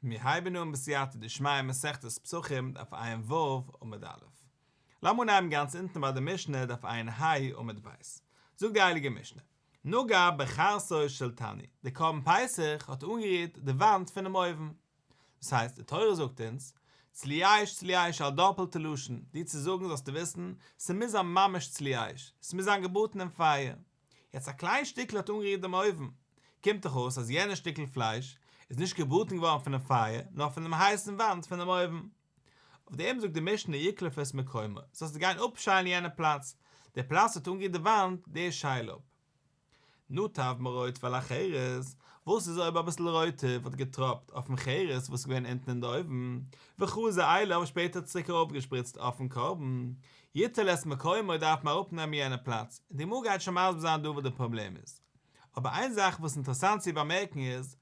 מיר הייבן אן בסייעתא דשמיא מסכת פסחים דף ע"ו עמוד א'. לאמיר אנהייבן גאנץ אונטן ביי די משנה דף ע"ה עמוד ב'. זאגט די הייליגע משנה, נגע בחרסו של תנור, די קרבן פסח האט אנגערירט די וואנט פונעם אויוון. דאס הייסט, די תורה זאגט אונז, צלי אש צלי אש א דאפלטע לשון, דיר צו זאגן זאלסטו וויסן, ס'מוז זיין ממש צלי אש, ס'מוז זיין געבראטן אין פייער. יעצט א קליין שטיקל האט אנגערירט דעם אויוון, קומט דאך אויס אז יענע שטיקל פלייש איז נישט געבראטן געווארן פונעם פייער נאר פונעם הייסן וואנט פונעם אויוון. אויף דעם זאגט די משנה יקלוף את מקומו, זאלסטו גיין אפשיילן יענע פלאץ, די פלאץ האט אנגערירט די וואנט, די שייל אפ. נטף מרוטבו על החרס, וואס איז אויב אביסל רוטב האט געטראפט אויפן חרס וואס איז געווען אונטן אין די אויוון, וחזר אליו שפעטער צוריק ארויפגעשפריצט אויפן קרבן, יטול את מקומו דארף מען אראפנעמען יענע פלאץ, און די גמרא גייט שוין מסביר זיין דא וואס די פראבלעם איז. אבער איין זאך וואס איז אינטערעסאנט צו באמערקן איז,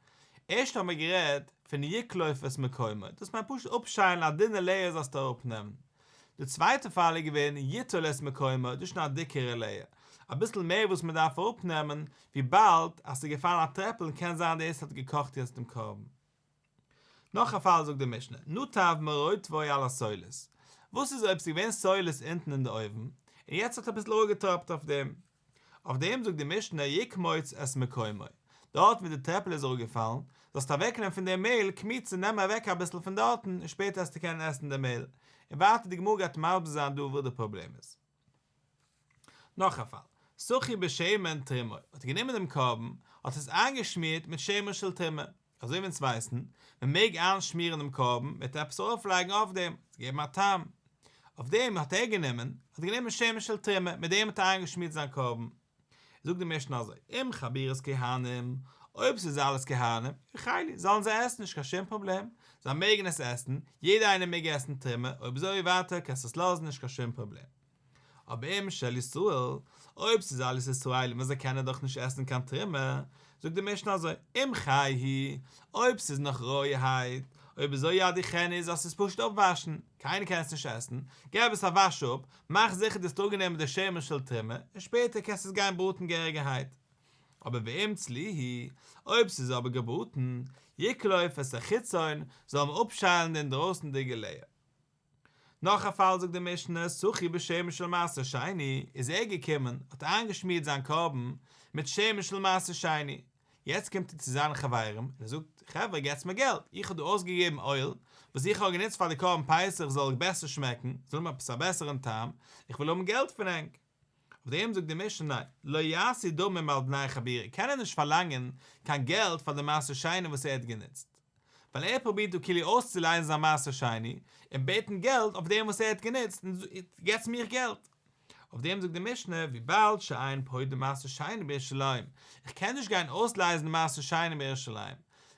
ערשט האבן מיר גערעדט פון יקלוף את מקומו, דאס מיינט פשוט אפשיילן א דינע layer זאלסטו אראפנעמען. די צווייטע פאל איז געווען יטול את מקומו, דאס איז שוין א דיקערע layer, אביסל מער וואס מען דארף אראפנעמען, וויבאלד אז ס'איז געפאלן א טרעפל און קען זיין דאס האט געקאכט יעצט דעם קרבן. נאך א פאל זאגט די משנה, נטף מרוטבו על הסולת, וואס איז אויב ס'איז געווען סולת אונטן אין די אויוון, און יעצט האט אביסל אראפגעטראפט אויף דעם, אויף דעם זאגט די משנה יקמוץ את מקומו, דארט ווי די טרעפל איז אראפגעפאלן, זאלסטו אוועקנעמען פון דעם מעהל קמיצה נעם אוועק אביסל פון דארטן און שפעטער וועסטו קענען עסן די מעהל, און ווייטער די גמרא גייט מסביר זיין דא וואס די פראבלעם איז. נאך א פאל, סכו בשמן תרומה, האט ער גענומען דעם קרבן, האט עס איינגעשמירט מיט שמן של תרומה, אזוי ווי אונז ווייסן, מען מעג איינשמירן דעם קרבן מיט עפעס ארויפלייגן אויף דעם, צו געבן א טעם. אויף דעם האט ער גענומען, האט ער גענומען שמן של תרומה, מיט דעם האט ער איינגעשמירט זיין קרבן. זאגט די משנה אזוי, אם חבורת כהנים, אויב ס'איז אלעס כהנים, יאכלו, זאלן זיי עסן, נישט קיין שום פראבלעם, זיי מעגן עס עסן, יעדער איינער מעג עסן תרומה, אויב אזוי ווייטער קענסט עס לאזן, נישט קיין שום פראבלעם. אבער אם של ישראל, אויב ס'איז אלעס ישראלים וואס זיי קענען דאך נישט עסן קיין תרומה, זאגט די משנה אזוי, אם חי הוא, אויב ס'איז נאך רויערהייט, אויב אזוי ידיחנו איז זאלסט עס פשוט אפוואשן, קיינער קען עס נישט עסן, געב עס א וואש אפ, מאך זיכער דו האסט אפגענומען די שמן של תרומה, און שפעטער קענסטו עס גיין בראטן געהעריגערהייט. אבער ואם צלי הוא, אויב ס'איז אבער געבראטן, יקלוף את החיצון, זאל מען אפשיילן די אינדרויסנדיגע layer. נאך א פאל זאגט די משנה, סכו בשמן של מעשר שני, איז ער געקומען, האט איינגעשמירט זיין קרבן מיט שמן של מעשר שני, יעצט קומט ער צו זיינע חברים און ער זאגט, חברה געטס מיר געלט, איך האב דא אויסגעגעבן אויל וואס איך האב גענוצט פאר די קרבן פסח זאל בעסער שמעקן, זאל האבן עפעס א בעסערן טעם, איך וויל האבן געלט פון ענק. אויף דעם זאגט די משנה, ניין, לא יעשו דמים על בני חבורה, קען ער נישט פארלאנגען קיין געלט פאר די מעשר שני וואס ער האט גענוצט, ווייל ער פרובירט דא כאילו אויסצולייזן זיין מעשר שני, און בעטן געלט אויף דעם וואס ער האט גענוצט, און געטס מיך געלט. אויף דעם זאגט די משנה, וויבאלד שאין פודין מעשר שני בירושלים, איך קען נישט גיין אויסלייזן מעשר שני בירושלים,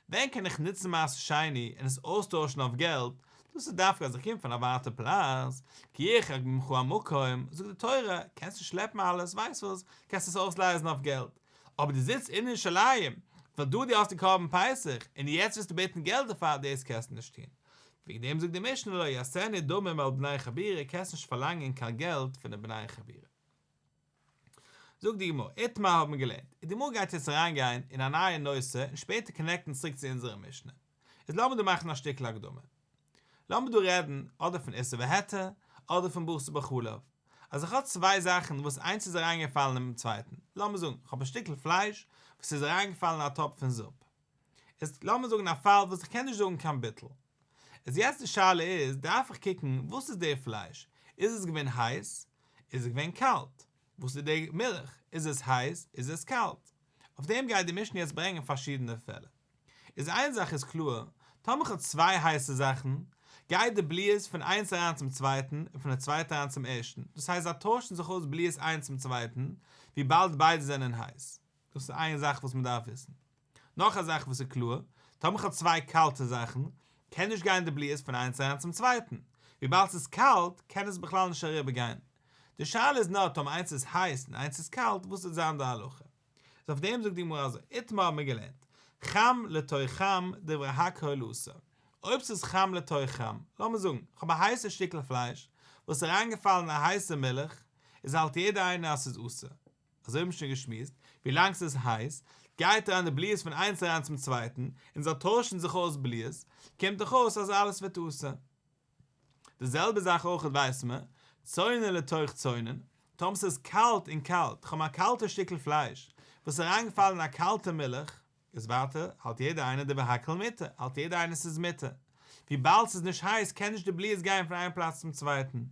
ווען קען איך נוצן מעשר שני און עס אויסטוישן אויף געלט, דאס איז דווקא אז איך קום פון א ווייטע פלאץ, כי ירחק ממך המקום, זאגט די תורה, קענסט נישט שלעפן אלעס, ווייסט וואס, קענסט עס אויסלייזן אויף געלט, אבער דו זיצט אין ירושלים, ווייל דא דו האסט די קרבן פסח, און יעצט ווילסטו בעטן געלט דערפאר, דאס קענסטו נישט טון. וועגן דעם זאגט די משנה לא יעשנו דמים על בני חבורה, קענסט נישט פארלאנגען קיין געלט פון די בני חבורה. זאגט די גמרא, איתמר האט מען געלערנט, און די גמרא גייט יעצט אריינגיין אין א נייע נושא און שפעטער connect ן צוריק צו אונזערע משנה. איז לאמיר דא מאכן א שטיקל הקדמה. לאמיר דא רעדן אדער פון איסור והיתר, אדער פון בשר בחלב. אז איך האב צוויי זאכן וואס איינס איז אריינגעפאלן אינעם צווייטן. לאמיר זאגן, איך האב א שטיקל פלייש וואס איז אריינגעפאלן אין א טאפ פון זופ. איז לאמיר זאגן א פאל וואס איך קען נישט זאגן קיין ביטול. איז יעצט די שאלה איז, דארף איך קוקן וואס איז די פלייש? איז עס געווען הייס? איז עס געווען קאלט? וואס איז די מילך? איז עס הייס? איז עס קאלט? אויף דעם גייט די משנה יעצט ברענגען פארשידענע פעלער. איז איין זאך איז קלאר, טאמער איך האב צוויי הייסע זאכן, גייט די בליעות פון איינס אריין צום צווייטן און פון די צווייטע אריין צום ערשטן, דאס הייסט זיי טוישן זיך אויס בליעות איינס צום צווייטן, וויבאלד ביידע זענען הייס. דאס איז איין זאך וואס מען דארף וויסן. נאך א זאך וואס איז קלאר, טאמער איך האב צוויי קאלטע זאכן, קען נישט גיין די בליעות פון איינס אריין צום צווייטן, וויבאלד ס'איז קאלט קען עס בכלל נישט אריבער גיין. די שאלה איז נאר טאמער איינס איז הייס און איינס איז קאלט וואס וועט זיין די הלכה. איז אויף דעם זאגט די גמרא אזוי, איתמר האט מען געלערנט, חם לתוך חם דברי הכל אסור. אויב ס'איז חם לתוך חם, לאמיר זאגן, איך האב א הייסע שטיקל פלייש וואס איז אריינגעפאלן אין א הייסע מילך, איז האלט יעדער איינער אז ס'איז אסור. אזוי האבן מיר שוין געשמועסט, ווילאנג ס'איז הייס, גייט אריין די בליעות פון איינס אריין צום צווייטן, און זיי טוישן זיך אויס בליעות, קומט דאך אויס אז אלעס ווערט אסור. די זעלבע זאך אויך ווייסן מיר, צונן לתוך צונן, טאמער ס'איז קאלט און קאלט, כ'האב א קאלטע שטיקל פלייש וואס איז אריינגעפאלן אין א קאלטע מילך, איז ווייטער האלט יעדער איינער דברי הכל מותר, האלט יעדער איינער ס'איז מותר. וויבאלד ס'איז נישט הייס קען נישט די בליעות גיין פון איין פלאץ צום צווייטן.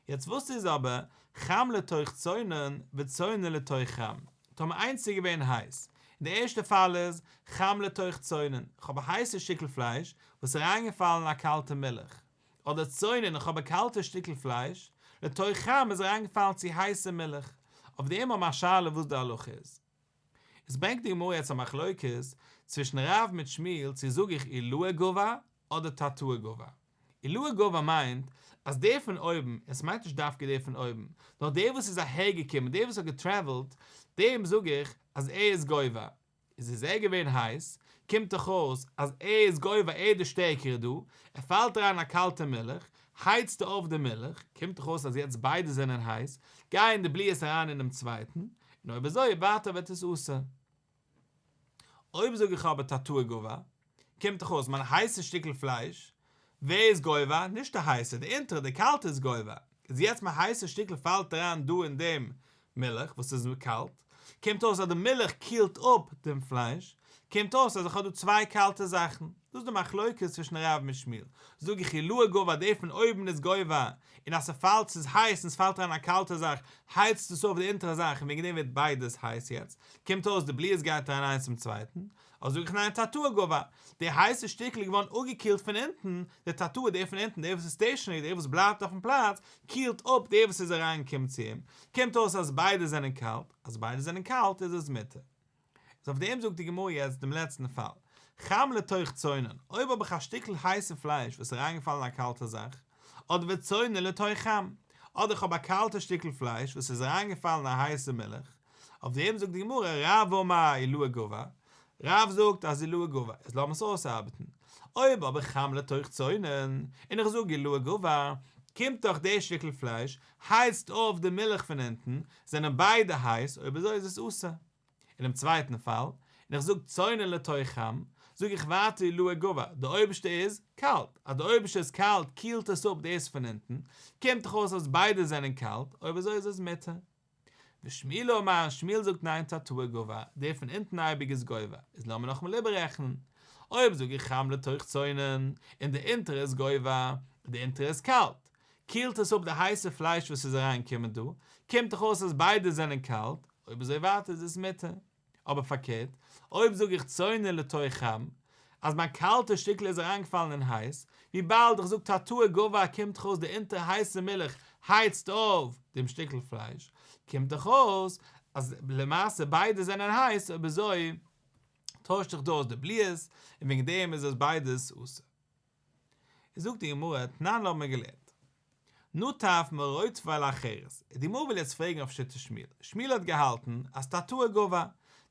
יעצט וואס איז אבער חם לתוך צונן וצונן לתוך חם? טאמער איינס איז געווען הייס, און די ערשטע פאל איז חם לתוך צונן, איך האב א הייסע שטיקל פלייש וואס איז אריינגעפאלן אין א קאלטע מילך, אדער צונן, איך האב א קאלטע שטיקל פלייש, לתוך חם איז אריינגעפאלן צו הייסע מילך, אויף דעם האבן מיר א שאלה וואס די הלכה איז. עס ברענגט די גמרא יעצט א מחלוקת צווישן רב מיט שמואל צו זאג איך עילאה גבר אדער תתאה גבר. עילאה גבר מיינט אז דער פון אויבן, עס מיינט נישט דווקא דער פון אויבן, נאר דער וואס איז אהער געקומען, דער וואס האט געטרעוולט, דעם זאג איך אז ער איז גובר. איז איז ער געווען הייס, קומט דאך אויס אז ער איז גובר ער איז די שטערקערע דא, ער פאלט אריין אין א קאלטע מילך, הייצט ער אויף די מילך, קומט דאך אויס אז יעצט ביידע זענען הייס, גייען די בליעות אריין אינעם צווייטן, און אויב אזוי ווייטער ווערט עס אסור. אויב זאג איך אבער תתאה גבר, קומט דאך אויס מיין הייסע שטיקל פלייש, ווער איז גובר? נישט די הייסע, די אונטערע, די קאלטע איז גובר. איז יעצט מיין הייסע שטיקל פאלט אריין דא אין דעם מילך וואס איז קאלט, קומט אויס אז די מילך קילט אפ דעם פלייש, קומט אויס אז איך האב דא צוויי קאלטע זאכן. דאס איז די מחלוקת צווישן רב מיט שמואל. זאג איך עילאה גבר דער פון אויבן איז גובר, און אז ס'פאלט ס'איז הייס און ס'פאלט אריין א קאלטע זאך, הייצט עס אויף די אונטערע זאך און וועגן דעם ווערט ביידעס הייס יעצט, קומט אויס די בליעות גייט אריין איינס צום צווייטן, אדער זאג איך ניין תתאה גבר, די הייסע שטיקל איז געווארן אפגעקילט פון אונטן, די תתאה דער פון אונטן דער וואס איז סטעישאנערי דער וואס בלייבט אויפן פלאץ, קילט אפ דער וואס איז אריינגעקומען צו אים, קומט אויס אז ביידע זענען קאלט, אז ביידע זענען קאלט איז עס מותר. איז אויף דעם זאגט די גמרא יעצט דעם לעצטן פאל, חם לתוך צונן, אויב האב איך א שטיקל הייסע פלייש וואס איז אריינגעפאלן אין א קאלטע זאך, אדער וצונן לתוך חם, אדער איך האב א קאלטע שטיקל פלייש וואס איז אריינגעפאלן אין א הייסע מילך, אויף דעם זאגט די גמרא רב אמר עילאה גבר, רב זאגט אז עילאה גבר, איז לאמיר עס אויסארבעטן, אויב האב איך חם לתוך צונן, און איך זאג עילאה גבר, קומט דאך די שטיקל פלייש, הייצט אויף די מילך פון אונטן, זענען ביידע הייס, אויב אזוי איז עס אסור. אינעם צווייטן פאל, און איך זאג צונן לתוך חם, זאג איך ווייטער עילאה גבר, די אויבערשטע איז קאלט, אז די אויבערשטע איז קאלט קילט עס אפ דאס פון אונטן, קומט דאך אויס אז ביידע זענען קאלט, אויב אזוי איז עס מותר. ושמואל אמר, שמואל זאגט ניין תתאה גבר, דער פון אונטן אייביג איז גובר, איז לאמיר נאכאמאל איבעררעכענען, אויב זאג איך חם לתוך צונן, און די אונטערע איז גובר, די אונטערע איז קאלט, קילט עס אפ די הייסע פלייש וואס איז אריינגעקומען דא, קומט דאך אויס אז ביידע זענען קאלט, אויב אזוי ווייטער איז עס מותר. אבער פארקערט, אויב זאג איך צונן לתוך חם, אז מיין קאלטע שטיקל איז אריינגעפאלן אין הייס, וויבאלד איך זאג תתאה גבר קומט דאך אויס די אונטערע הייסע מילך הייצט אויף דעם שטיקל פלייש, קומט דאך אויס אז למעשה ביידע זענען הייס, אויב אזוי טוישט זיך דא אויס די בליעות, און וועגן דעם איז עס ביידעס אסור. איז זאגט די גמרא, תנן האבן מיר געלערנט, נטף מרוטבו על החרס, די גמרא וויל יעצט פרעגן אויף שיטת שמואל, שמואל האט געהאלטן אז תתאה גבר,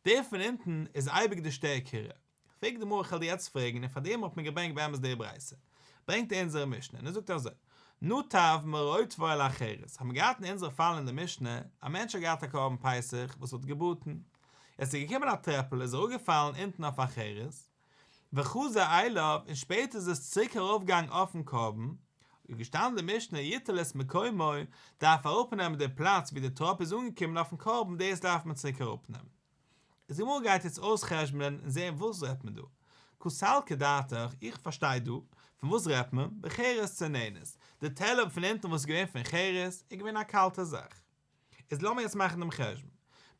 דער פון אונטן איז אייביג די שטערקערע, פרעגט די גמרא איך וועל דיר יעצט פרעגן און פאר דעם האט מען געברענגט באמת די ברייתא, ברענגט ער אונזערע משנה און ער זאגט אזוי, נטף מרוטבו על החרס, האבן מיר געהאט אין אונזערע פאל אין די משנה, א מענטש האט געהאט א קרבן פסח וואס האט געבראטן, עס איז געקומען א טרעפל איז אראפגעפאלן אונטן אויף א חרס, וחזר אליו, און שפעטער איז עס צוריק ארויפגעגאנגען אויפן קרבן, איז געשטאנען די משנה יטול את מקומו, דארף אראפנעמען די פלאץ ווי די טראפ איז אנגעקומען אויפן קרבן דאס דארף מען צוריק אראפנעמען. איז די גמרא גייט יעצט אויסחשבונען און זען וואס רעדט מען דא. קא סלקא דעתך, איך פארשטיי דא, פון וואס רעדט מען, בחרס צוננת, די טעלער פון אונטן וואס איז געווען פון חרס איז געווען א קאלטע זאך. איז לאמיר יעצט מאכן דעם חשבון.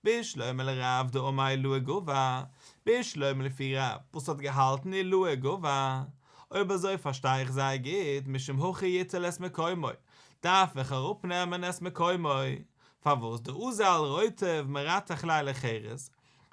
בשלמא לרב דאמר עילאה גבר, בשלמא לפי רב וואס האט געהאלטן עילאה גבר, אויב אזוי פארשטיי איך זייער גוט משום הכי יטול את מקומו, דארף איך אראפנעמען את מקומו, פארוואס דאזל רוטב מרתח ליה לחרס,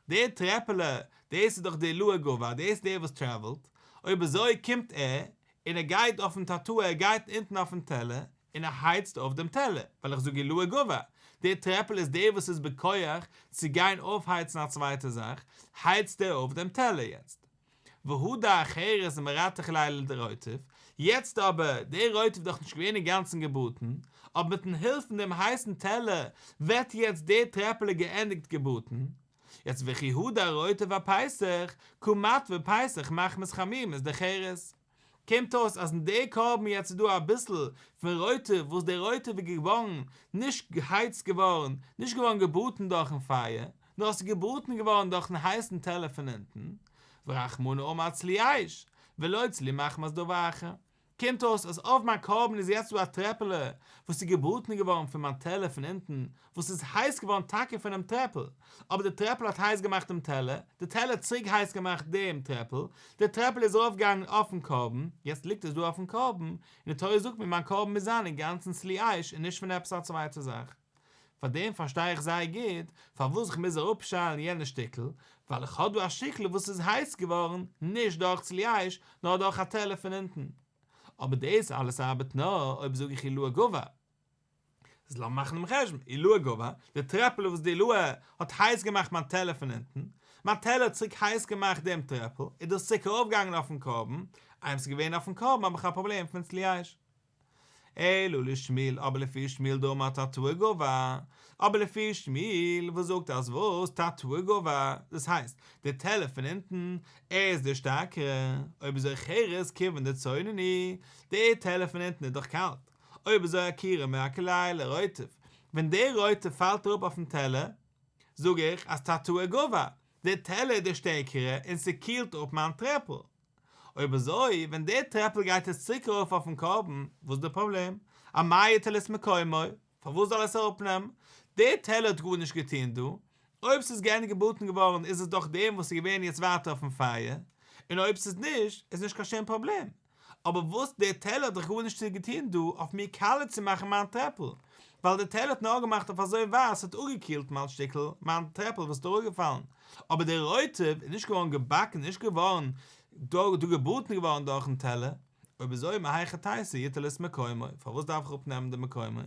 דער טרעפעלע, דאס איז דאך די עילאה גבר, דאס איז דער וואס טרעוולט, אויב אזוי קומט ער און ער גייט אויפן תתאה, ער גייט אונטן אויפן טעלער, און ער הייצט אויף דעם טעלער, ווייל איך זאג עילאה גבר, דער טרעפל איז דער וואס איז בכח צו גיין אויפהייצן א צווייטע זאך, הייצט ער אויף דעם טעלער יעצט. והדר חרס ומרתח ליה לרוטב, יעצט אבער, דער רוטב איז דאך נישט געווען אינגאנצן געבראטן, אבער מיטן הילף פון דעם הייסן טעלער ווערט יעצט דער טרעפעלע געענדיגט געבראטן. יעצט וכי הדר רוטב אפסח, קא מטוי פסח מחמת חמימות דחרס. קומט אויס אז אין די קרבן יעצט איז דא אביסל פון רוטב וואס די רוטב איז געווארן נישט געהייצט געווארן, נישט געווארן געבראטן דורכן פייער, נאר עס איז געבראטן געווארן דורכן הייסן טעלער פון אונטן, ורחמנא אמר צלי אש, ולא צלי מחמת דבר אחר. קומט אויס אז אויף מיין קרבן איז יעצט דא א טרעפעלע וואס איז געבראטן געווארן פון מיין טעלער פון אונטן, וואס איז הייס געווארן טאקע פונעם טרעפל, אבער די טרעפל האט הייס געמאכט דעם טעלער, די טעלער האט צוריק הייס געמאכט דעם טרעפל, די טרעפל איז ארויפגעגאנגען אויפן קרבן, יעצט ליגט עס דא אויפן קרבן, און די תורה זאגט מיר מיין קרבן מוז זיין אינגאנצן צלי אש און נישט פון עפעס א צווייטע זאך. פאר דעם פארשטיי איך זייער גוט פארוואס איך מוז אראפשיילן יענע שטיקל, ווייל איך האב דא א שטיקל וואס איז הייס געווארן נישט דורך צלי אש נאר דורך א טעלער פון אונטן. אבער דאס אלעס ארבעט נאר אויב זאג איך עילאה גבר. איז לאמיר מאכן דעם חשבון, עילאה גבר, די טרעפל וואס די עילאה האט הייס געמאכט מיין טעלער פון אונטן, מיין טעלער האט צוריק הייס געמאכט דעם טרעפל, איז דאס צוריק ארויפגעגאנגען אויפן קרבן, איינמאל ס'איז געווען אויפן קרבן האב איך א פראבלעם פון צלי אש. אלא לשמואל, אבער לפי שמואל דאמר תתאה גבר, אבער לפי שמואל וואס זאגט אז וואס, תתאה גבר, דאס הייסט, די טעלער פון אונטן, ער איז דער שטארקערע, אויב אזוי חרס כיוון דצונן הוא, די טעלער פון אונטן איז דאך קאלט, אויב אזוי אקורי מיעקר ליה לרוטב, ווען דער רוטב פאלט אראפ אויפן טעלער, זאג איך אז תתאה גבר, דער טעלער איז דער שטערקערע און ס'קילט אפ מיין טרעפל. אויב אזוי, ווען דער טרעפל גייט עס צוריק ארויף אויפן קרבן, וואס איז דער פראבלעם? אמאי יטול את מקומו, פארוואס זאל עס אראפנעמען? דער טעלער האט גארנישט געטון דא, אויב ס'איז געענדיגט געבראטן געווארן איז עס דורך דעם וואס איז געווען יעצט ווייטער אויפן פייער, און אויב ס'איז נישט, איז נישט קיין שום פראבלעם. אבער וואס, דער טעלער האט דאך גארנישט געטון דא אויף מיר קאלע צו מאכן מיין טרעפל, ווייל דער טעלער האט נאר געמאכט אויף אזוי ווייט ס'האט אפגעקילט מיין שטיקל, מיין טרעפל וואס איז אראפגעפאלן, אבער דער רוטב איז נישט געווארן געבאקן, נישט געווארן דא געבראטן געווארן דורכן טעלער, אויב אזוי מהיכי תיתי יטול את מקומו, פארוואס דארף איך אפנעמען די מקומו?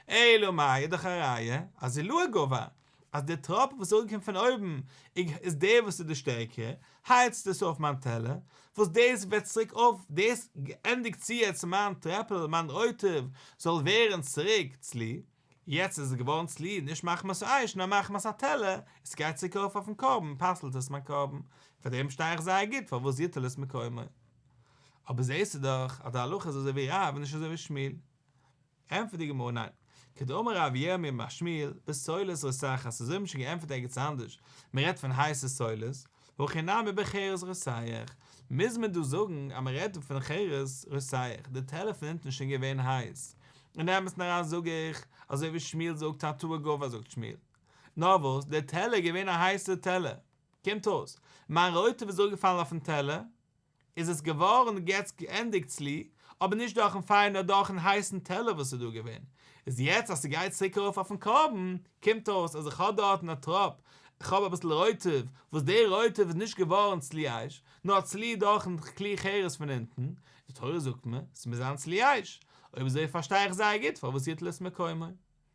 אלא מאי איז דאך א ראיה אז עילאה גבר, אז די טראפ וואס איז אראפגעקומען פון אויבן איז דער וואס איז די שטערקער, הייצט עס אויף מיין טעלער, וואס דאס וועט צוריק אויף, דאס ענדיגט צו יעצט מיין טרעפל, מיין רוטב זאל ווערן צוריק צלי, יעצט איז עס געווארן צלי נישט מחמת האש נאר מחמת א טעלער, עס גייט צוריק ארויף אויפן קרבן, פסל'ט עס מיין קרבן, פאר דעם שטיי איך זייער גוט פארוואס יטול את מקומו. אבער זעסטו דאך אז די הלכה איז אזוי ווי רב און נישט אזוי ווי שמואל. ענטפערט די גמרא ניין, כדאמר רב ירמי' אמר שמואל, בסולת רותחת, אזוי האט מען שוין געענטפערט ערגעץ אנדערש, מען רעדט פון הייסע סולת, הכא נמי בחרס רותח, מוז מען דא זאגן אז מען רעדט דא פון חרס רותח, די טעלער פון אונטן איז שוין געווען הייס, אין אמת'ן אריין זאג איך, אזוי ווי שמואל זאגט תתאה גבר זאגט שמואל, נאר וואס, דער טעלער איז געווען א הייסער טעלער, קומט אויס, מיין רוטב איז אראפגעפאלן אויפן טעלער, איז עס געווארן יעצט געענדיגט צלי, אבער נישט דורכן פייער נאר דורכן הייסן טעלער וואס איז דא געווען, איז יעצט אז ס'גייט צוריק ארויף אויפן קרבן, קומט אויס אז איך האב דארטן א טראפ, איך האב אביסל רוטב, וואס דער רוטב איז נישט געווארן צלי אש, נאר צלי דורכן כלי חרס פון אונטן, די תורה זאגט מיר, ס'מוז זיין צלי אש, אויב אזוי פארשטיי איך זייער גוט פארוואס יטול את מקומו.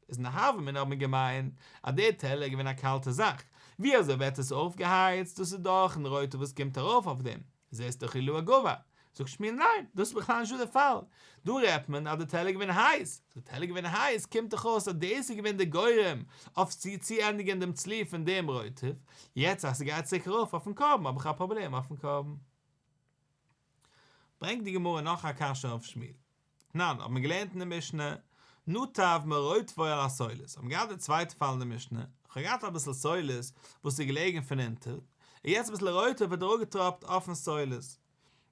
איז אין הוה אמינא האט מען געמיינט אז דער טעלער איז געווען א קאלטע זאך, ווי אזוי ווערט עס אויפגעהייצט, דאס איז דורכן רוטב וואס קומט ארויף אויף דעם, זעסט דאך עילאה גבר, זאגט שמואל ניין, דאס איז בכלל נישט דא דער פאל, דא רעדט מען אז די טעלער איז געווען הייס, אז די טעלער איז געווען הייס קומט דאך אויס אז דאס איז געווען דער גורם אויף צו צוענדיגען דעם צלי פון דעם רוטב, יעצט אז ס'גייט צוריק ארויף אויפן קרבן האב איך א פראבלעם אויפן קרבן. ברענגט די גמרא נאך א קשיא אויף שמואל. תנן, האט מען געלערנט אין די משנה, נטף מרוטבו על הסולת, האט מען געהאט די צווייטע פאל אין די משנה, איך האב געהאט אביסל סולת וואס איז געלעגן פון אונטער, און יעצט אביסל רוטב האט אראפגעטראפט אויפן סולת.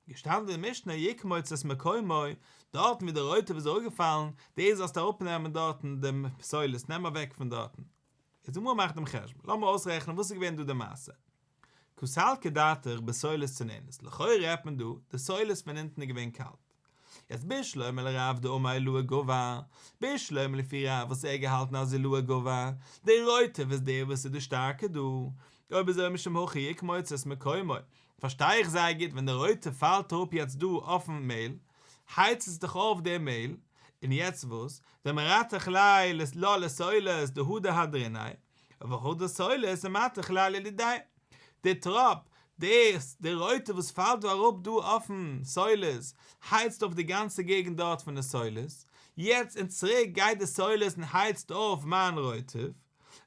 געשטאנען אין די משנה יקמוץ את מקומו, דארטן ווי די רוטב איז אראפגעפאלן, דאס זאלסטו אראפנעמען דארטן דעם סולת, נעם אוועק פון דארטן. איז די גמרא מאכט דעם חשבון, לאמיר אויסרעכענען וואס איז געווען דא די מעשה. קא סלקא דעתך בסולת צוננת, לכאורה רעדט מען דא, די סולת פון אונטן איז געווען קאלט. יעצט בשלמא לרב דאמר עילאה גבר, בשלמא לפי רב וואס ער האט געהאלטן אז עילאה גבר, די רוטב איז דער וואס איז די שטארקע דא, אויב אזוי משום הכי יקמוץ את מקומו, פארשטיי איך זייער גוט ווען די רוטב פאלט אראפ יעצט דא אויפן מעהל, הייצט עס דאך אויף די מעהל, און יעצט וואס? דמרתח ליה לה לסולת דהדר הדריניה, והדר סולת ומתח ליה לדידיה. די טראפ, דאס, די רוטב וואס פאלט דא אראפ דא אויפן סולת, הייצט אויף די גאנצע געגנט דארט פון די סולת, יעצט און צוריק גייט די סולת און הייצט אויף מיין רוטב.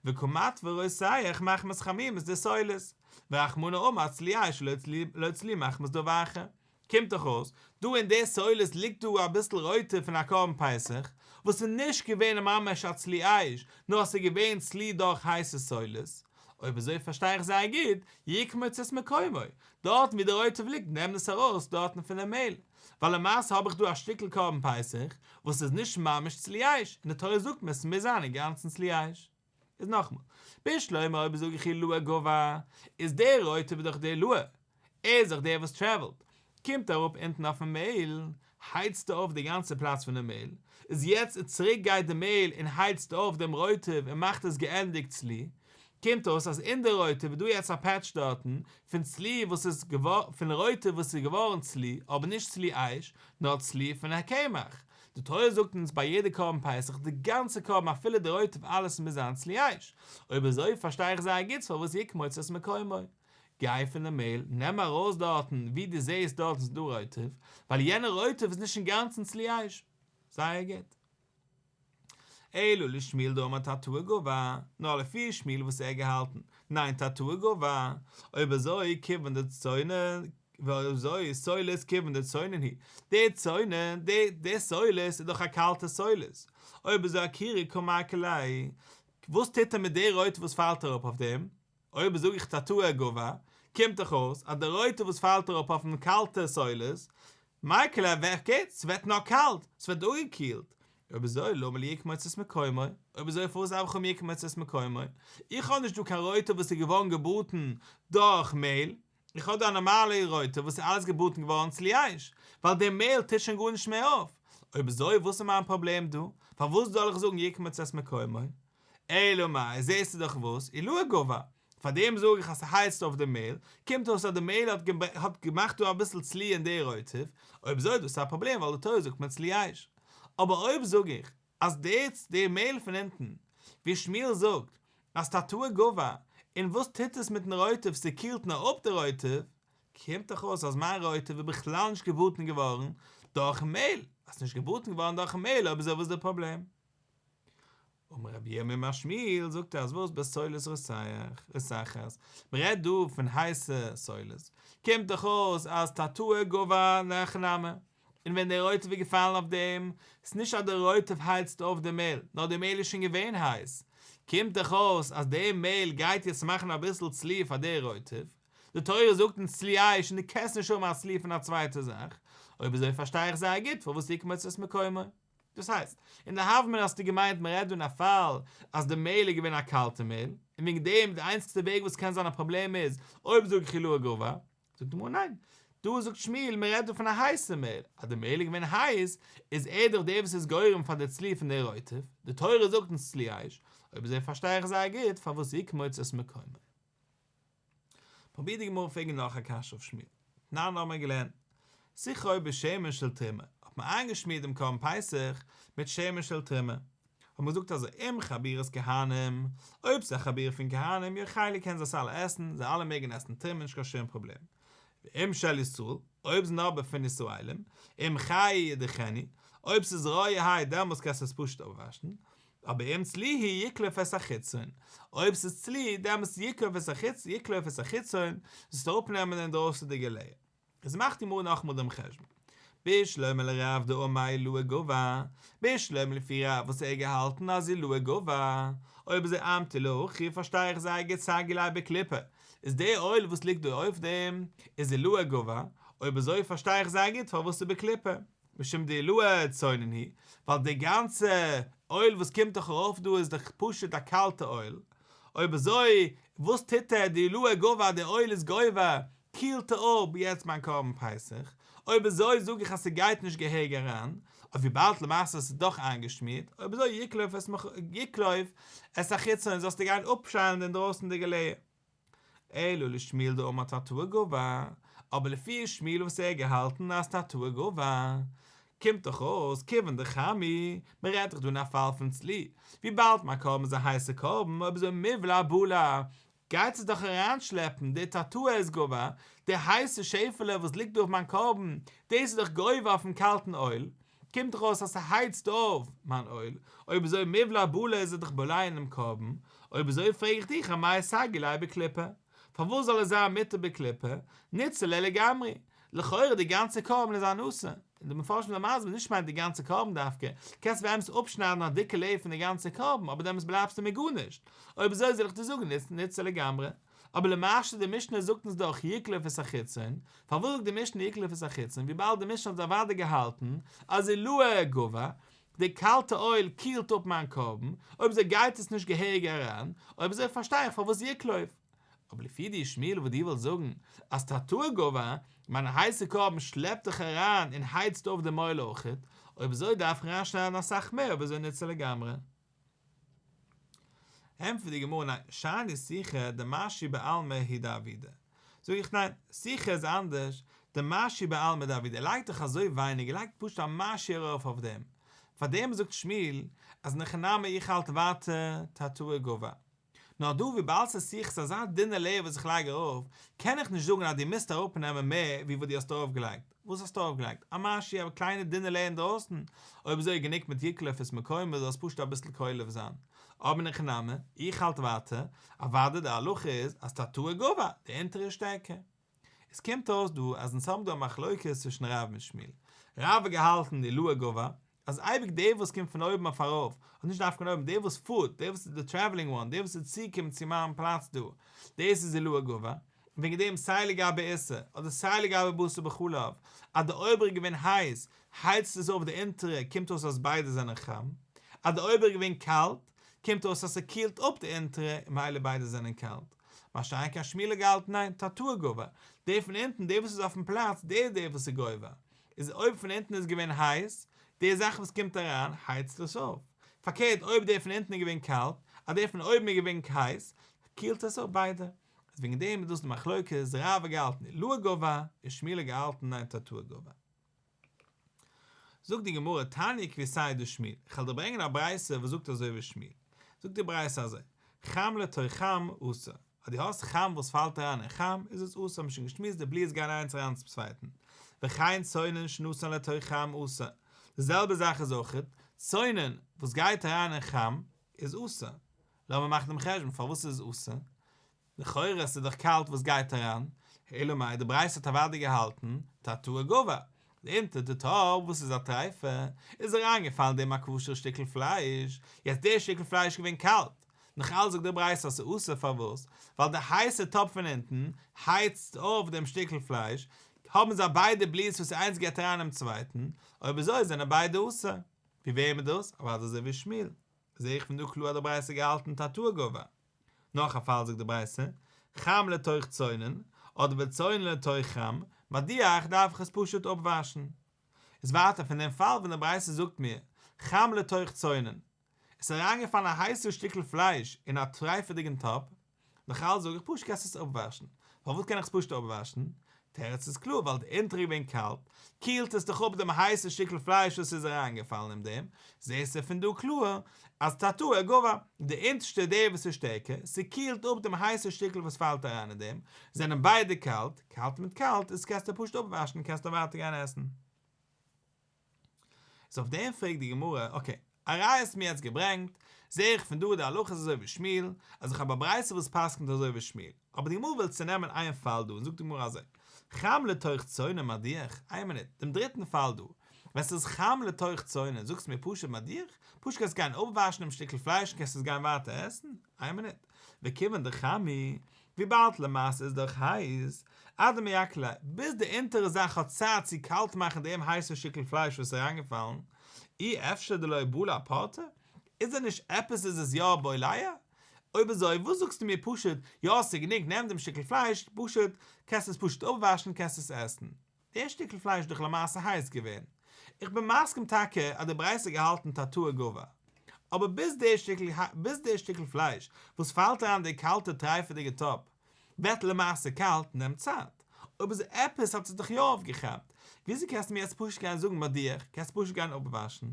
וקא מטוי רותח מחמת חמימות דסולת, ורחמנא אמר צלי אש ולא צלי מחמת דבר אחר. קומט דאך אויס, דא אין די סולת ליגט דא אביסל רוטב פון א קרבן פסח, וואס איז נישט געווען ממש א צלי אש, נאר עס איז געווען צלי דורך הייסע סולת. אויב אזוי פארשטיי איך זייער גוט, יקמוץ את מקומו, דארטן ווי די רוטב ליגט נעם עס ארויס דארטן פונעם מעהל, ווייל למעשה האב איך דא א שטיקל קרבן פסח וואס איז נישט ממש צלי אש, און די תורה זאגט מיר עס מוז זיין אינגאנצן צלי אש. איז נאכמאל, בשלמא אויב זאג איך עילאה גבר, איז דער רוטב דאך דער עילאה, ער איז דאך דער וואס טרעוולט, קומט אראפ אונטן אויפן מעהל, הייצט ער אויף די גאנצע פלאץ פונעם מעהל, איז יעצט צוריק גייט די מעהל און הייצט אויף דעם רוטב און מאכט עס געענדיגט צלי, קומט אויס אז אין די רוטב איז דא יעצט א פעטש דארטן פון צלי וואס איז פון רוטב וואס איז געווארן צלי, אבער נישט צלי אש, נאר צלי פון הקמח. די תורה זאגט אונז ביי יעדע קרבן פסח די גאנצע קרבן אפילו די רוטב אלעס מוז זיין צלי אש, אויב אזוי פארשטיי איך זייער גוט פארוואס יקמוץ את מקומו. גיי פון די מעהל, נעם ארויס דארטן ווי דו זעהסט דארטן איז דא רוטב, ווייל יענע רוטב איז נישט אינגאנצן צלי אש. זייער גוט. אלא לשמואל דאמר תתאה גבר, נאר לפי שמואל וואס ער געהאלטן, ניין תתאה גבר, אויב אזוי כיוון דצונן, אויב אזוי סולת כיוון דצונן היא, די צונן, די די סולת איז דאך א קאלטע סולת, אויב אזוי אקורי קא מיקר ליה, וואס טוט ער מיט די רוטב וואס פאלט אראפ אויף דעם? אויב זאג איך תתאה גבר, קומט דאך אויס אז די רוטב וואס פאלט אראפ אויפן קאלטע סולת, מיקר ליה פארקערט, ס'ווערט נאר קאלט, ס'ווערט אפגעקילט. אויב אזוי למה לי יקמוץ את מקומו, אויב אזוי פארוואס דארף איך האבן יקמוץ את מקומו? איך האב נישט דא קיין רוטב וואס איז געווארן געבראטן דורך מעהל, איך האב דא א נארמאלע רוטב וואס איז אלעס געבראטן געווארן צלי אש, ווייל די מעהל טוט שוין גארנישט מער אויף. אויב אזוי וואס איז מיין פראבלעם דא? פארוואס זאל איך זאגן יקמוץ את מקומו? אלא מאי, זעסטו דאך וואס, עילאה גבר, פאר דעם זאג איך אז ס'הייצט אויף די מעהל, קומט אויס אז די מעהל האט האט געמאכט דא אביסל צלי אין די רוטב, אויב אזוי דאס איז א פראבלעם ווייל די תורה זאגט מיר צלי אש. אבער אויב זאג איך אז די די מעהל פון אונטן, ווי שמואל זאגט אז תתאה גבר, און וואס טוט עס מיטן רוטב ס'קילט נאר אפ די רוטב, קומט דאך אויס אז מיין רוטב איז בכלל נישט געבראטן געווארן דורכן מעהל, אז ס'נישט געבראטן געווארן דורכן מעהל אויב אזוי וואס איז די פראבלעם? אמר רב ירמי' אמר שמואל, זאגט ער אז וואס בסולת רותחת, מען רעדט דא פון הייסע סולת, קומט דאך אויס אז תתאה גבר אין הכי נמי, און ווען דער רוטב איז געפאלן אויף דעם, ס'איז נישט אז דער רוטב הייצט אויף די מעהל, נאר די מעהל איז שוין געווען הייס, קומט דאך אויס אז די מעהל גייט יעצט מאכן אביסל צלי פאר די רוטב, די תורה זאגט אונז צלי אש און דו קענסט נישט האבן א צלי פון א צווייטע זאך, אויב אזוי פארשטיי איך זייער גוט פארוואס יקמוץ את מקומו. דאס הייסט, אין די הוה אמינא האסטו געמיינט מען רעדט דא אין א פאל אז די מעהל איז געווען א קאלטע מעהל, און וועגן דעם די איינציגסטע וועג וואס קען זיין א פראבלעם איז אויב זאג איך עילאה גבר, זאגט די גמרא ניין, דא זאגט שמואל מען רעדט דא פון א הייסע מעהל, אז די מעהל איז געווען הייס איז ער דאך דער וואס איז גורם פאר די צלי פון די רוטב, די תורה זאגט אונז צלי אש, אויב אזוי פארשטיי איך זייער גוט פארוואס יקמוץ את מקומו. פרובירט די גמרא פרעגן נאך א קשיא אויף שמואל. תנן האבן מיר געלערנט, סיכו בשמן של תרומה, האט מען איינגעשמירט דעם קרבן פסח מיט שמן של תרומה. האט מען געזאגט אזוי, אם חבורת כהנים, אויב ס'איז א חבורה פון כהנים, יאכלו קענען זיי עס אלע עסן, זיי אלע מעגן עסן תרומה נישט קיין שום פראבלעם. ואם של ישראל, אויב זענען אבער פון ישראלים, אם חי ידיחנו, אויב ס'איז רויערהייט דעמאלטס קענסטו עס פשוט אפוואשן, אבער אם צלי הוא יקלוף את החיצון, אויב ס'איז צלי, דעמאלטס יקלוף את החיצ יקלוף את החיצון, זאלסטו אראפנעמען די אינדרויסענדיגע layer. איז מאכט די גמרא נאכאמאל דעם חשבון. בשלמא לרב דאמר עילאה גבר, בשלמא לפי רב וואס ער האט געהאלטן אז עילאה גבר, אויב אזוי אמטו להכי פארשטיי איך זייער גוט סגי ליה בקליפה, איז די אויל וואס ליגט דא אויף דעם איז עילאה גבר, אויב אזוי פארשטיי איך זייער גוט פארוואס ס'איז בקליפה. משום דעילאה צונן הוא, ווייל די גאנצע אויל וואס קומט דאך ארויף דא איז דאך פשוט א קאלטע אויל, אויב אזוי וואס טוט ער דעילאה גבר די אויל איז גובר קילט ער אפ יעצט מיין קרבן פסח, אויב אזוי זאג איך אז ס'גייט נישט געהעריג אריין, אבער וויבאלד למעשה עס איז דאך איינגעשמירט, אויב אזוי יקלוף את יקלוף את החיצון זאלסטו גיין אפשיילן די אינדרויסענדיגע layer. אלא לשמואל דאמר תתאה גבר, אבער לפי שמואל וואס ער האט געהאלטן אז תתאה גבר, קומט דאך אויס כיוון דחם הוא, מען רעדט דאך דא אין א פאל פון צלי, וויבאלד מיין קרבן איז א הייסע קרבן, אויב אזוי מיבלע בלע, גייט עס דאך אריינשלעפן די תתאה איז גבר, די הייסע שעפעלע וואס ליגט דא אויף מיין קרבן, דאס איז דאך גובר אויפן קאלטן אויל. קומט דאך אויס אז ס'הייצט אויף מיין אויל, אויב אזוי מיבלע בלע איז ער דאך בולע אינעם קרבן, אויב אזוי פרעג איך דיך אמאי סגי ליה בקליפה, פארוואס זאל עס זיין מותר בקליפה, ניתסר ליה לגמרי, לכאורה די גאנצע קרבן איז אן אסור, און די מפרשים זענען מסביר נישט מיינט די גאנצע קרבן דווקא, קענסט באמת אפשניידן א דיקע layer פון די גאנצע קרבן אבער דעמאלטס בלייבסטו מיט גארנישט, אויב אזוי זאל איך דיר זאגן ניתסר לגמרי. אבער למעשה די משנה זאגט אונז דאך יקלוף את החיצון, פארוואס זאגט די משנה יקלוף את החיצון וויבאלד די משנה האט אוודאי געהאלטן אז עילאה גבר, די קאלטע אויל קילט אפ מיין קרבן, אויב אזוי גייט עס נישט געהעריג אריין, אויב אזוי פארשטיי איך פארוואס יקלוף. אבער לפי דיר שמואל וואס דו ווילסט זאגן אז תתאה גבר, מיין הייסע קרבן שלעפט זיך אריין און הייצט אויף דעם אויל אויכעט, אויב אזוי דארף איך אריינשניידן אסאך מער אויב אזוי ניתסר לגמרי. ענטפערט די גמרא ניין, שאני סיכא דמשהו בעלמא הוא דעבידא. זאג איך ניין, סיכא איז אנדערש, דמשהו בעלמא דעבידא, ער לייגט דאך אזוי ווייניג, ער לייגט פשוט א משהו ארויף אויף דעם. פאר דעם זאגט שמואל אז אין הכי נמי איך האלט ווייטער תתאה גבר. נאר דא וויבאלד ס'איז סיכא ס'איז אזא דינע layer וואס איך לייג ארויף, קען איך נישט זאגן אז דו מוזט אראפנעמען מער ווי וואס דו האסט ארויפגעלייגט. וואס האסטו ארויפגעלייגט? א משהו, א קליינע דינע layer אינדרויסן? אויב אזוי איז גענוג מיט יקלוף את מקומו זאל עס פשוט אביסל קולף זיין. אבער אין הכי נמי, איך האלט ווייטער, אוודאי די הלכה איז אז תתאה גבר, די אונטערע איז שטערקער. עס קומט אויס דא אז אונז האבן דא א מחלוקת צווישן רב מיט שמואל. רב האט געהאלטן עילאה גבר, אז אייביג דער וואס קומט פון אויבן אויף ארויף, און נישט דווקא פון אויבן, דער וואס פארט, דער וואס איז די traveling one, דער וואס איז צוגעקומען צו מיין פלאץ דא, דאס איז עילאה גבר, און וועגן דעם סיי לגבי עיסה, אדער סיי לגבי בשר בחלב, אז די אויבערע איז געווען הייס, הייצט עס אויף די אונטערע, קומט אויס אז ביידע זענען חם, אז די אויבערע איז געווען קאלט, קומט אויס אז ס'קילט אפ די אונטערע, און ממילא ביידע זענען קאלט. מה שאין כן שמואל האט געהאלטן ניין, תתאה גבר, דער פון אונטן, דער וואס איז אויפן פלאץ, דער איז דער וואס איז גובר. איז אויב פון אונטן איז געווען הייס, די זאך וואס קומט אריין הייצט עס אויף. פארקערט אויב דער פון אונטן איז געווען קאלט, אז דער פון אויבן איז געווען הייס, קילט עס אפ ביידע. איז וועגן דעם איז דאס די מחלוקת, רב האט געהאלטן עילאה גבר, און שמואל האט געהאלטן ניין תתאה גבר. זאגט די גמרא תניא כוותיה דשמואל, איך וועל דיר ברענגען א ברייתא וואס זאגט אזוי ווי שמואל. זאגט די ברייתא אזוי, חם לתוך חם אסור. אז דו האסט חם וואס פאלט אריין אין חם איז עס אסור, האבן שוין געשמועסט די בליעות גייען איינס אריין צום צווייטן, וכן צונן שנתן לתוך חם אסור, די זעלבע זאך איז אויכעט צונן וואס גייט אריין אין חם איז אסור, לאמיר מאכן דעם חשבון פארוואס איז עס אסור, לכאורה עס איז דאך קאלט וואס גייט אריין, אלא מאי די ברייתא האט אוודאי געהאלטן תתאה גבר, די אונטער די טאפ וואס איז א טרייפה איז אריינגעפאלן דעם א כשר'ע שטיקל פלייש, יעצט דער שטיקל פלייש איז געווען קאלט, נאך אלץ זאגט די ברייתא אז ס'איז אסור פארוואס? ווייל די הייסע טאפ פון אונטן הייצט אויף דעם שטיקל פלייש, האבן זיי ביידע בליעות וואס איינס גייט אריין אינעם צווייטן, אויב אזוי זענען ביידע אסור. ווי וועם איז דאס? אוודאי אזוי ווי שמואל. זעה איך פון דא קלאר אז די ברייתא האט געהאלטן תתאה גבר. נאך א פאל זאגט די ברייתא, חם לתוך צונן, אדער וצונן לתוך חם, מדיח דארף איך עס פשוט אפוואשן. איז ווייטער פון דעם פאל ווען די ברייתא זאגט מיר, חם לתוך צונן, עס איז אריינגעפאלן א הייסע שטיקל פלייש אין א טרייפעדיגן טאפ, נאך אלץ זאג איך פשוט קענסט עס אפוואשן. פארוואס קען איך עס פשוט אפוואשן? תירוץ איז קלאר ווייל די אונטער איז געווען קאלט, קילט עס דאך אפ דעם הייסע שטיקל פלייש וואס איז אריינגעפאלן אין דעם, זעסטו פון דא קלאר אז תתאה גבר, די אונטערשטע איז דער וואס איז שטערקער, ס'קילט אפ דעם הייסע שטיקל וואס פאלט אריין אין דעם, זענען ביידע קאלט, קאלט מיט קאלט איז קענסטו פשוט אפוואשן קענסטו ווייטער גיין עסן. איז אויף דעם פרעגט די גמרא, okay, א ראיה האסט מיר יעצט געברענגט, זעה איך פון דא די הלכה איז אזוי ווי שמואל, אז איך האב א ברייתא וואס פסק'נט אזוי ווי שמואל, אבער די גמרא וויל צונעמען איין פאל דא און זאגט די גמרא אזוי, חם לתוך צונן מדיח, איין מינוט, דעם דריטן פאל דא, ווען ס'איז חם לתוך צונן, זאגסטו מיר פשוט מדיח? פשוט קענסט גיין אפוואשן דעם שטיקל פלייש און קענסט עס גיין ווייטער עסן? איין מינוט, וכיוון דחם הוא, וויבאלד למעשה איז דאך הייס, עד דמייקר ליה, ביז די אונטערע זאך האט צייט צו קאלט מאכן דעם הייסע שטיקל פלייש וואס איז אריינגעפאלן, אי אפשר דלא בלע פורתא? איז דען נישט עפעס איז עס יא בולע? אויב אזוי וואס זאגסטו מיר פשוט יא ס'איז גענוג נעם דעם שטיקל פלייש פשוט קענסט עס פשוט אפוואשן קענסט עס עסן. דער שטיקל פלייש איז דאך למעשה הייס געווען. איך בין מסכים טאקע אז די ברייתא האט געהאלטן תתאה גבר. אבער ביז דער שטיקל ביז דער שטיקל פלייש וואס פאלט אריין אין די קאלטע טרייפעדיגע טאפ ווערט למעשה קאלט נעמט צייט. אויב איז עפעס האט עס דאך יא אויפגעכאפט. וויאזוי קענסטו מיר יעצט פשוט גיין זאגן מדיח, קענסט פשוט גיין אפוואשן.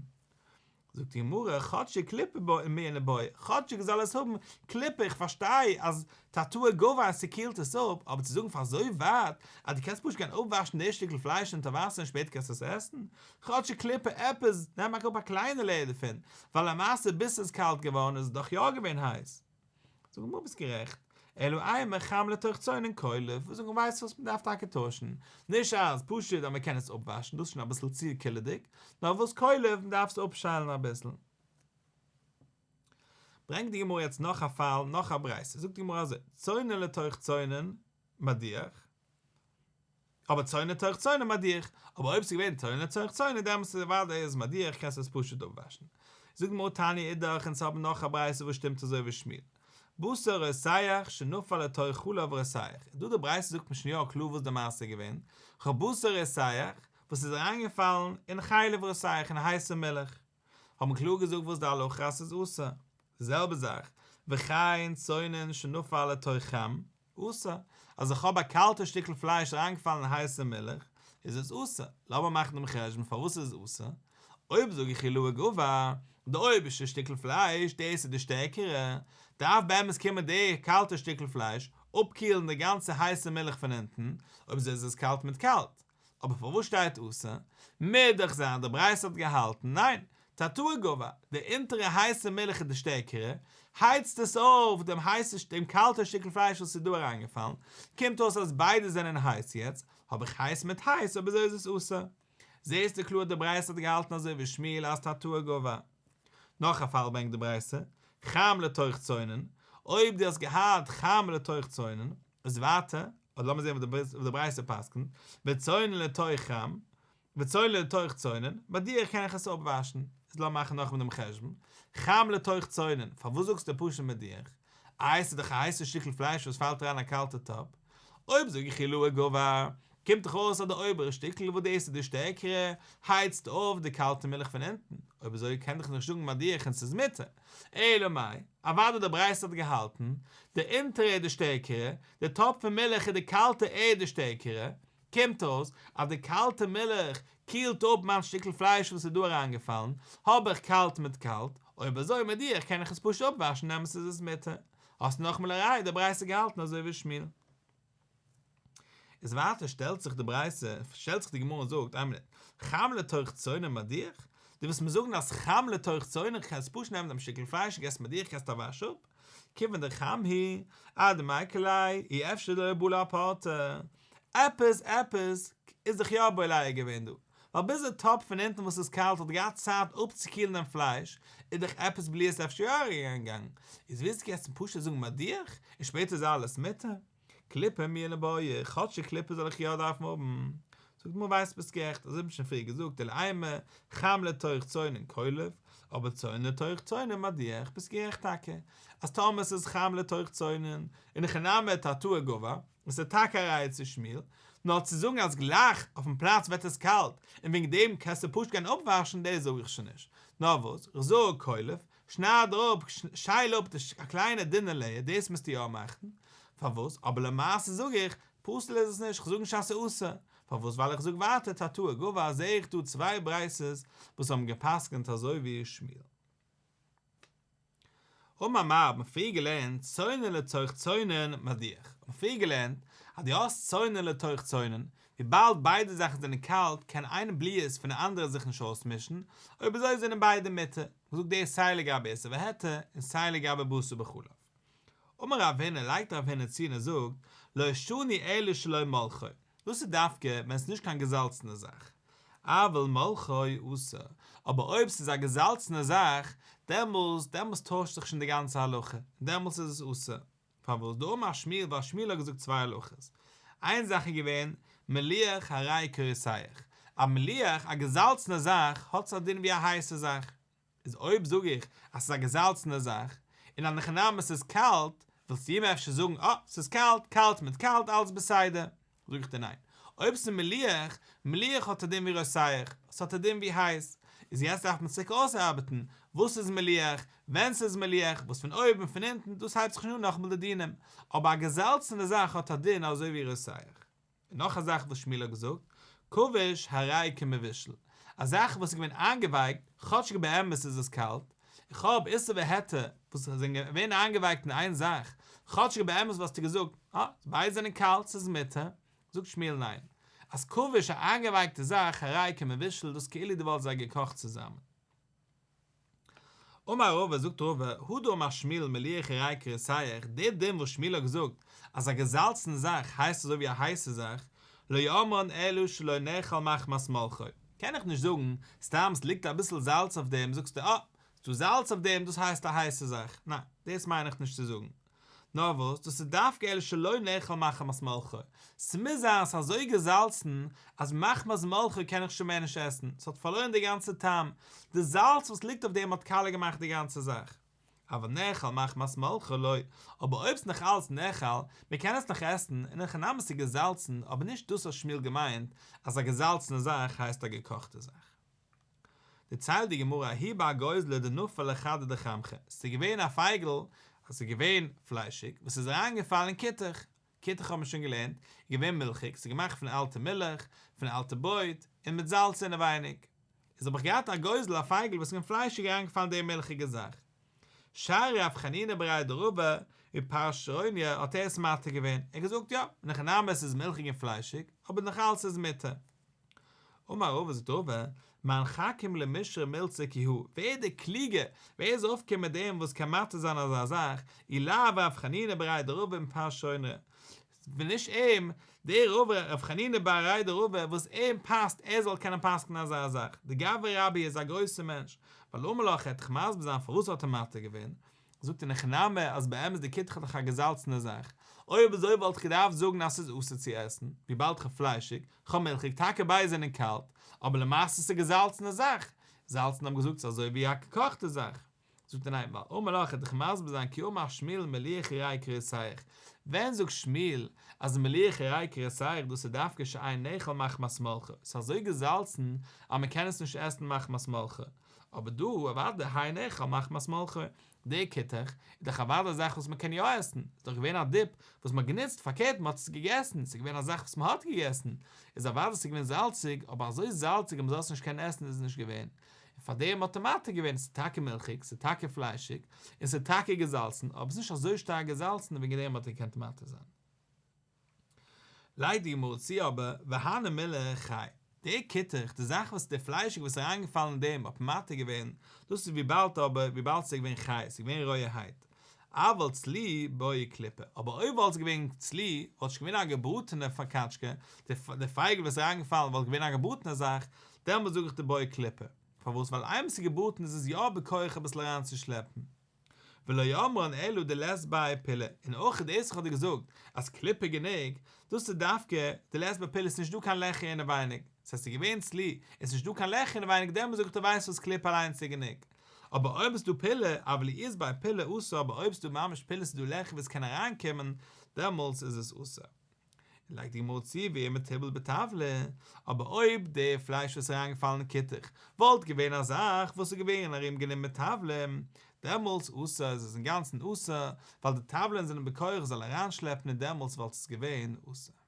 זאגט די גמרא, כאטשיג קליפה בעי מיען איבעיא, כאטשיג זאל עס האבן קליפה, איך פארשטיי אז תתאה גבר אז ס'קילט עס אפ, אבער צו זאגן פאר אזוי ווייט אז דו קענסט פשוט גיין אפוואשן די שטיקל פלייש אונטער וואסער און שפעטער קענסטו עס עסן, כאטשיג קליפה עפעס, נעם אראפ א קליינע לעיער דערפון, ווייל למעשה ביז ס'איז קאלט געווארן איז עס דאך יא געווען הייס. זאגט די גמרא ביסט גערעכט, אלא אימא חם לתוך צונן קולף, וואס זאגן ווייסט וואס מ'דארף טאקע טוישן, נישט אז פשוט אז מ'קען עס אפוואשן, דאס איז שוין אביסל צו קילעדיג, נאר וואס קולף, מ'דארף עס אפשיילן אביסל. ברענגט די גמרא יעצט נאך א פאל, נאך א ברייתא, זאגט די גמרא אזוי, צונן לתוך צונן, מדיח, אבער צונן לתוך צונן מדיח, אבער אויב ס'איז געווען צונן לתוך צונן דעמאלטס איז אוודאי איז מדיח קענסטו עס פשוט אפוואשן. זאגט די גמרא תניא אידך אונז האבן נאך א ברייתא וואס שטימט אזוי ווי שמואל. בשר רותח שנפל לתוך חלב רותח, איז דא די ברייתא זאגט מיר שוין יא קלאר וואס די מעשה איז געווען, כ'האב בשר רותח וואס איז אריינגעפאלן אין חלב רותח אין הייסע מילך, האבן קלאר געזאגט וואס די הלכה אז ס'איז אסור. די זעלבע זאך, וכן צונן שנפל לתוך חם, אסור. אז איך האב א קאלטע שטיקל פלייש אריינגעפאלן אין הייסע מילך, איז עס אסור. לאמיר מאכן דעם חשבון פארוואס איז עס אסור. אויב זאג איך עילאה גבר, די אויבערשטע שטיקל פלייש, דאס איז די שטערקערע, דארף באמת קומען די קאלטע שטיקל פלייש אפקילן די גאנצע הייסע מילך פון אונטן, אויב אזוי איז עס קאלט מיט קאלט. אבער פארוואס שטייט אסור? מוז דאך זיין די ברייתא האט געהאלטן, ניין, תתאה גבר, די אונטערע הייסע מילך איז די שטערקערע, הייצט עס אויף דעם הייסע דעם קאלטע שטיקל פלייש וואס איז דא אריינגעפאלן, קומט אויס אז ביידע זענען הייס יעצט, האב איך הייס מיט הייס אויב אזוי איז עס אסור. זעהסטו קלאר די ברייתא האט געהאלטן אזוי ווי שמואל אז תתאה גבר. נאך א פאל ברענגט די ברייתא, חם לתוך צונן, אויב דו האסט געהאט חם לתוך צונן, איז ווייטער, אדער לאמיר זעהן וואס די ברייתא פסק'נט, וצונן לתוך חם, וצונן לתוך צונן, מדיח קען איך עס אפוואשן, איז לאמיר מאכן נאכאמאל דעם חשבון, חם לתוך צונן, פארוואס זאגסטו פשוט מדיח? איי ס'איז דאך א הייסע שטיקל פלייש וואס פאלט אריין אין א קאלטע טאפ, אויב זאג איך עילאה גבר, קומט דאך אויס אז די אויבערע שטיקל וואס דאס איז די שטערקערע, הייצט אויף די קאלטע מילך פון אונטן, אויב אזוי קען איך נישט זאגן מדיח און ס'איז מותר, אלא מאי, אוודאי די ברייתא האט געהאלטן, די אונטערע איז די שטערקערע, די טאפ פון מילך איז די קאלטע ער די שטערקערע, קומט אויס אז די קאלטע מילך קילט אפ מיין שטיקל פלייש וואס איז דא אריינגעפאלן, האב איך קאלט מיט קאלט, אויב אזוי מדיח קען איך עס פשוט אפוואשן דעמאלטס איז עס מותר. האסט נאכאמאל א ראיה די ברייתא געהאלטן אזוי ווי שמואל. איז ווייטער שטעלט זיך די ברייתא, שטעלט זיך די גמרא און זאגט, איין מינוט, חם לתוך צונן מדיח? דו ווילסט מיר זאגן אז חם לתוך צונן קענסט פשוט נעמען דעם שטיקל פלייש און געסט מדיח געסט א וואש אפ? כיוון דחם הוא, אדמיקר ליה, אי אפשר דלא בלע אפורתא. עפעס עפעס איז דאך יא בולע געווען דא. ווייל ביז די טאפ פון אונטן וואס איז קאלט האט געהאט צייט אפצוקילן דעם פלייש, איז דאך עפעס בליעות אפשר יא אריינגעגאנגען. איז ווילסטו יעצט פשוט זאגן מדיח, און שפעטער איז אלעס מותר? קליפה מיהא ליבעי, כאטשיג קליפה זאל איך יא דארפן האבן. זאגט די גמרא ווייסט ביסט גערעכט, אזוי האב איך שוין פריער געזאגט, אלא אימא, חם לתוך צונן קולף, אבער צונן לתוך צונן מדיח, ביסט גערעכט טאקע, אז טאמער ס'איז חם לתוך צונן, אין הכי נמי תתאה גבר, און ס'איז טאקע א ראיה צו שמואל, נאר צו זאגן אז גלייך אויפן פלאץ ווערט עס קאלט, און וועגן דעם קענסטו פשוט גיין אפוואשן, דאס זאג איך שוין נישט. נאר וואס, איך זאג קולף, שנייד אראפ, שייל אפ די א קליינע דינע לעיער, דאס מוזטו יא מאכן, פארוואס? אבער למעשה זאג איך, פסול איז עס נישט, כ'זאג נישט אז ס'איז אסור, פארוואס? ווייל איך זאג ווייטער תתאה גבר זעה איך דא צוויי ברייתות וואס האבן גע'פסק'נט אזוי ווי שמואל. אמר מר האט מען פריער געלערנט צונן לתוך צונן מדיח, האט מען פריער געלערנט אז דו האסט צונן לתוך צונן, וויבאלד ביידע זאכן זענען קאלט קען איין בליעות פון די אנדערע זיך נישט אויסמישן, אויב אזוי זענען ביידע מותר, מ'זאגט דאס סיי לגבי איסור והיתר און סיי לגבי בשר בחלב. אמר רב הונא לייגט רב הונא צו און ער זאגט, לא שנו אלא שלא מלחו, דאס איז דווקא ווען עס איז נישט קיין געזאלצענע זאך, אבל מלחו אסור, אבער אויב ס'איז א געזאלצענע זאך, דעמאלס דעמאלס טוישט זיך שוין די גאנצע הלכה, און דעמאלס איז עס אסור. פארוואס דאמר שמואל ווייל שמואל האט געזאגט צוויי הלכות, איין זאך איז געווען מליח הרי כרותח, א מליח א געזאלצענע זאך האט עס א דין ווי א הייסע זאך, איז אויב זאג איך אז ס'איז א געזאלצענע זאך, און אין הכי נמי ס'איז קאלט, ווילסטו מיר אפשר זאגן אה, ס'איז קאלט, קאלט מיט קאלט אלץ בסדר. זאג איך דיר ניין. אויב ס'איז מליח, מליח האט א דין ווי רותח, ס'האט א דין ווי הייס. איז יעצט דארף מען צוריק אויסארבעטן וואס איז מליח, ווען ס'איז מליח, וואס פון אויבן, פון אונטן, דאס הייבט זיך שוין אן נאכאמאל די דינים. אבער א געזאלצענע זאך האט א דין אזוי ווי רותח. און נאך א זאך וואס שמואל האט געזאגט, כבוש הרי כמבושל. א זאך וואס איז געווען איינגעווייקט, כאטשיג באמת איז עס קאלט, איך האב איסור והיתר וואס זענען געווען איינגעווייקט אין איין זאך, כאטשיג באמת וואלסטו געזאגט, אה, ביידע זענען קאלט, ס'איז מותר, זאגט שמואל ניין, אז כבוש א איינגעווייקטע זאך הרי כמבושל דאס כאילו דו וואלסט זיי געקאכט צוזאמען. אמר רבא, זאגט רבא, הא דאמר שמואל מליח הרי כרותח, דער דין וואס שמואל האט געזאגט אז א געזאלצענע זאך הייסט אזוי ווי א הייסע זאך, לא אמרן אלא שלא נאכל מחמת מלחו, קען איך נישט זאגן, סתם ס'ליגט אביסל זאלץ אויף דעם זאגסטו אה, ס'דא זאלץ אויף דעם דאס הייסט א הייסע זאך, ניין, דאס מיין איך נישט צו זאגן. נאר וואס, דאס איז דווקא אלא שלא נאכל מחמת מלחו, ס'מוז זיין ס'איז אזוי געזאלצן אז מחמת מלחו קען איך שוין מער נישט עסן, ס'האט פארלוירן די גאנצע טעם, די זאלץ וואס ליגט אויף דעם האט קאליע געמאכט די גאנצע זאך. אבל נאכל מחמת מלחו לא, אבער אויב ס'נאך אלץ נאכל, מ'קען עס נאך עסן, אין הכי נמי ס'איז געזאלצן, אבער נישט דאס האט שמואל געמיינט אז א געזאלצענע זאך הייסט א געקאכטע זאך. דערציילט די גמרא ההוא בר גוזלא דנפל לחדא דכמכא, ס'איז געווען א פייגל אז ס'איז געווען פליישיג וואס איז אריינגעפאלן אין כותח, כותח האט מען שוין געלערנט, איז געווען מילכיג, ס'איז געמאכט פון אלטע מילך, פון אלטע ברויט, און מיט זאלץ אינעווייניג. איז האב איך געהאט א גוזל א פייגל וואס איז געווען פליישיג אריינגעפאלן אין די מילכיגע זאך. שרייה רב חנינא בריה דרבא מפרשרוניא האט ער עס מתיר געווען, ער האט געזאגט יא, אין הכי נמי עס איז מילכיג און פליישיג, אבער נאך אלץ איז מותר. אמר רבא זאגט רבא, מאן חכים למישרי מילתא כי הא, ווער איז דער קלוגער, ווער איז אויפגעקומען מיט דעם וואס קען מתיר זיין אזא זאך, אי לאו רב חנינא בריה דרבא מפרשרוניא, ווען נישט אים, דער רבא רב חנינא בריה דרבא וואס אים פאסט ער זאל קענען פסק'נען אזא זאך, דגברא רבה איז א גרויסער מענטש, ווייל אמר לך ער וועט דיך מסביר זיין פארוואס האט ער מתיר געווען, זאגט אין הכי נמי אז באמת די כותח איז דאך א געזאלצענע זאך, אויב אזוי וואלט איך געדארפט זאגן אז ס'איז אסור צו עסן, וויבאלד כ'האב פליישיג, כ'האב מילכיג, טאקע ביידע זענען קאלט, אבער למעשה ס'איז געזאלצענע זאך, זאלצן האבן געזאגט ס'איז אזוי ווי א געקאכטע זאך. זאגט ער ניין, ווייל אמר לך ער וועט דיך מסביר זיין כי אמר שמואל מליח הרי כרותח, ווען זאגט שמואל אז מליח הרי כרותח דאס איז דווקא שאין נאכל מחמת מלחו, ס'איז אזוי געזאלצן אז מ'קען עס נישט עסן מחמת מלחו, אבער דא אוודאי האי נאכל מחמת מלחו, די כותח איז דאך אוודאי א זאך וואס מען קען יא עסן, איז דאך געווען א דיפ וואס מען האט גענוצט, פארקערט מען האט עס געגעסן, ס'איז געווען א זאך וואס מען האט געגעסן, איז אוודאי ס'איז געווען זאלציג, אבער אזוי זאלציג אז מען זאל עס נישט קענען עסן איז עס נישט געווען, און פארדעם האט ער מתיר געווען, ס'איז טאקע מילכיג, ס'איז טאקע פליישיג, און ס'איז טאקע געזאלצן, אבער ס'איז נישט אזוי שטארק געזאלצן וועגן דעם האט ער געקענט מתיר זיין. לייגט די גמרא צו אבער, והני מילי חי, די כותח, די זאך וואס די פליישיג וואס איז אריינגעפאלן אין דעם האט מתיר געווען, דאס איז וויבאלד אבער וויבאלד ס'איז געווען חי, ס'איז געווען רויערהייט, אבל צלי בעי קליפה, אבער אויב וואלט עס געווען צלי, וואלט שוין געווען א געבראטענע קאטשקע, די פייגל וואס איז אריינגעפאלן וואלט געווען א געבראטענע זאך, דעמאלט זאג איך דבעי קליפה, פארוואס ווייל איינמאל ס'איז געבראטן איז עס יא בכח אביסל אריינצושלעפן. ולא אמרן אלא דלית ביה פילי, און אויך דאס איך האב דיר געזאגט אז קליפה גענוג, דאס איז דווקא דלית ביה פילי ס'נישט דא קיין לעכער אינעווייניג, ס'הייסט ס'איז געווען צלי, און ס'נישט דא קיין לעכער אינעווייניג דעמאלט זאג איך דיר ווייסט וואס קליפה אליינס איז גענוג, אבער אויב איז דא פילי, אבל אי אית ביה פילי אסור אבער אויב ס'איז דא ממש פילי ס'איז דא לעכער וואס קען אריינקומען, דעמאלטס איז עס אסור. און לייגט די גמרא צו ואי מתובל בתבלי, אבער אויב די פלייש וואס איז אריינגעפאלן אין כותח וואלט געווען א זאך וואס איז געווען ארומגענומען מיט תבלין, דעמאלטס אסור איז עס אינגאנצן אסור, ווייל די תבלין זענען בכח זאל אריינשלעפן און דעמאלטס וואלט עס געווען אסור.